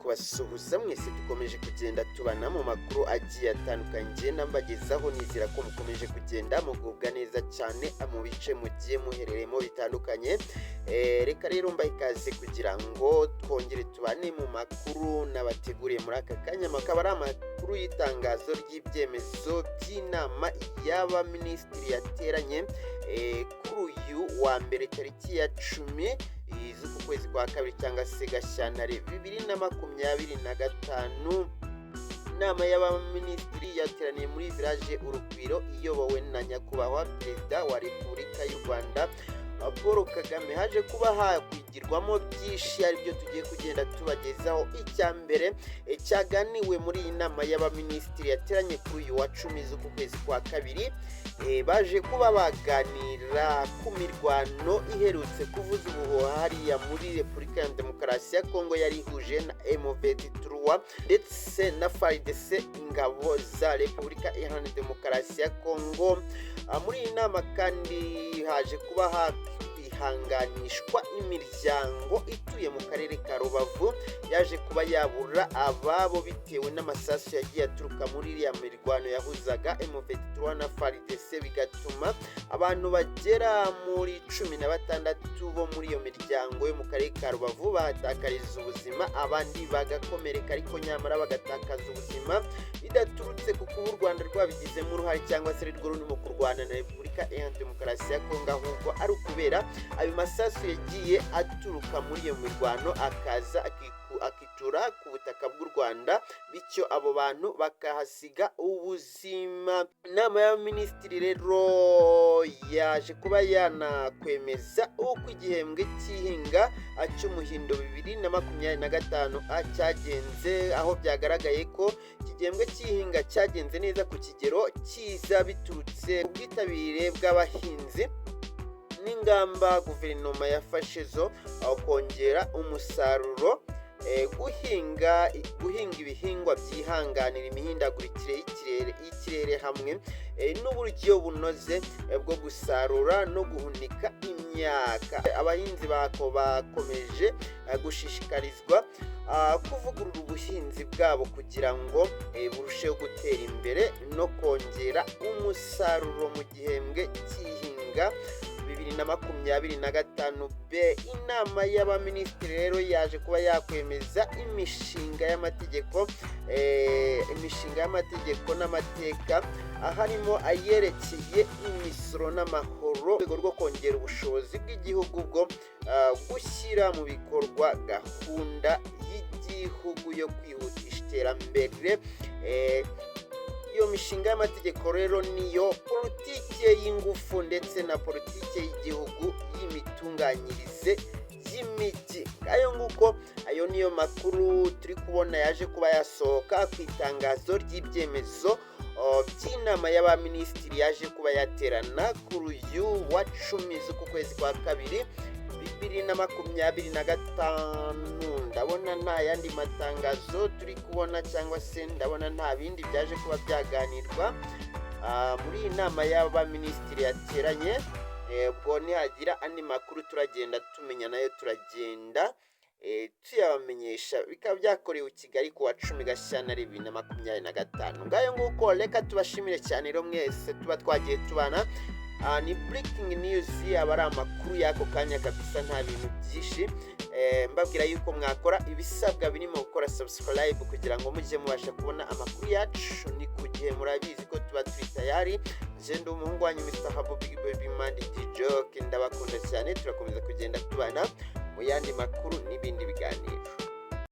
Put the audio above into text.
Kubasuhuza mwese dukomeje kugenda tubana mu makuru agiye atandukanye ngenda mbagezaho. Nizera ko mukomeje kugenda mugubwa neza cyane mu bice mugiye muherereyemo bitandukanye. Reka rero mbahe ikaze kugira ngo twongere tubane mu makuru nabateguriye muri aka kanya. Akaba ari amakuru y'itangazo ry'ibyemezo by'inama y'abaminisitiri yateranye kuri uyu wa mbere, tariki ya 10 z'uku kwezi kwa kabiri cyangwa se Gashyantare 2025. Inama y'abaminisitiri yateraniye muri Village Urugwiro, iyobowe na Nyakubahwa Perezida wa Repubulika y'u Rwanda Paul Kagame. Haje kuba hakwigirwamo byinshi, aribyo tugiye kugenda tubagezaho. Icya mbere cyaganiwe muri iyi nama y'abaminisitiri yateranye kuri uyu wa 10 z'uku kwezi kwa kabiri, baje kuba baganira ku mirwano iherutse kuvuza ubuhuha hariya muri Repubulika ya Demokarasi ya Kongo, yari ihuje na M23 ndetse na FARDC, ingabo za Repubulika Iharanira Demokarasi ya Kongo. Muri iyi nama kandi haje kuba hakwihanganishwa imiryango ituye mu karere ka Rubavu yaje kuba yabura ababo bitewe n'amasasu yagiye aturuka muri iriya mirwano yahuzaga M23 na FARDC, bigatuma abantu bagera muri 16 bo muri iyo miryango yo mu karere ka Rubavu bahatakariza ubuzima, abandi bagakomereka, ariko nyamara bagatakaza ubuzima bidaturutse ku kuba u Rwanda rwabigizemo uruhare cyangwa se rwo rurimo kurwana na Repubulika Iharanira Demokarasi ya Kongo, ahubwo ari ukubera ayo masasu yagiye aturuka muri iyo mirwano akaza akitura ku butaka bw'u Rwanda, bityo abo bantu bakahasiga ubuzima. Inama y'abaminisitiri rero yaje kuba yanakwemeza uko igihembwe cy'ihinga cy'umuhindo 2025 A cyagenze, aho byagaragaye ko iki gihembwe cy'ihinga cyagenze neza ku kigero cyiza, biturutse ku bwitabire bw'abahinzi n'ingamba guverinoma yafashe zo kongera umusaruro, guhinga ibihingwa byihanganira imihindagurikire y'ikirere hamwe n'uburyo bunoze bwo gusarura no guhunika imyaka. Abahinzi bako bakomeje gushishikarizwa kuvugurura ubuhinzi bwabo kugira ngo burusheho gutera imbere no kongera umusaruro mu gihembwe cy'ihinga 2025 B. Inama y'abaminisitiri rero yaje kuba yakwemeza imishinga y'amategeko n'amateka, harimo ayerekeye imisoro n'amahoro, mu rwego rwo kongera ubushobozi bw'igihugu bwo gushyira mu bikorwa gahunda y'igihugu yo kwihutisha iterambere. Iyo mishinga y'amategeko rero niyo politike y'ingufu ndetse na politike y'igihugu y'imitunganyirize y'imijyi. Ayo nguko, ayo niyo makuru turi kubona yaje kuba yasohoka ku itangazo ry'ibyemezo by'inama y'abaminisitiri yaje kuba yaterana kuri uyu wa 10 z'uku kwezi kwa kabiri 2025. Ndabona nta yandi matangazo turi kubona, cyangwa se ndabona nta bindi byaje kuba byaganirwa muri iyi nama y'abaminisitiri yateranye. Ubwo nihagira andi makuru turagenda tumenya, nayo turagenda tuyabamenyesha. Bikaba byakorewe i Kigali ku wa 10 Gashyantare 2025. Ngayo nguko, reka tubashimire cyane rero mwese tuba twagiye tubana. Ni breaking news, aba ari amakuru y'ako kanya kabisa, nta bintu byinshi. Mbabwira yuko mwakora ibisabwa birimo gukora subscribe kugira ngo mujye mubasha kubona amakuru yacu ni ku gihe. Murabizi ko tuba turi tayari. Nje ndi umuhungu wanyu Mr Habo Big Baby Man Joke, ndabakunda cyane. Turakomeza kugenda tubana mu yandi makuru n'ibindi biganiro.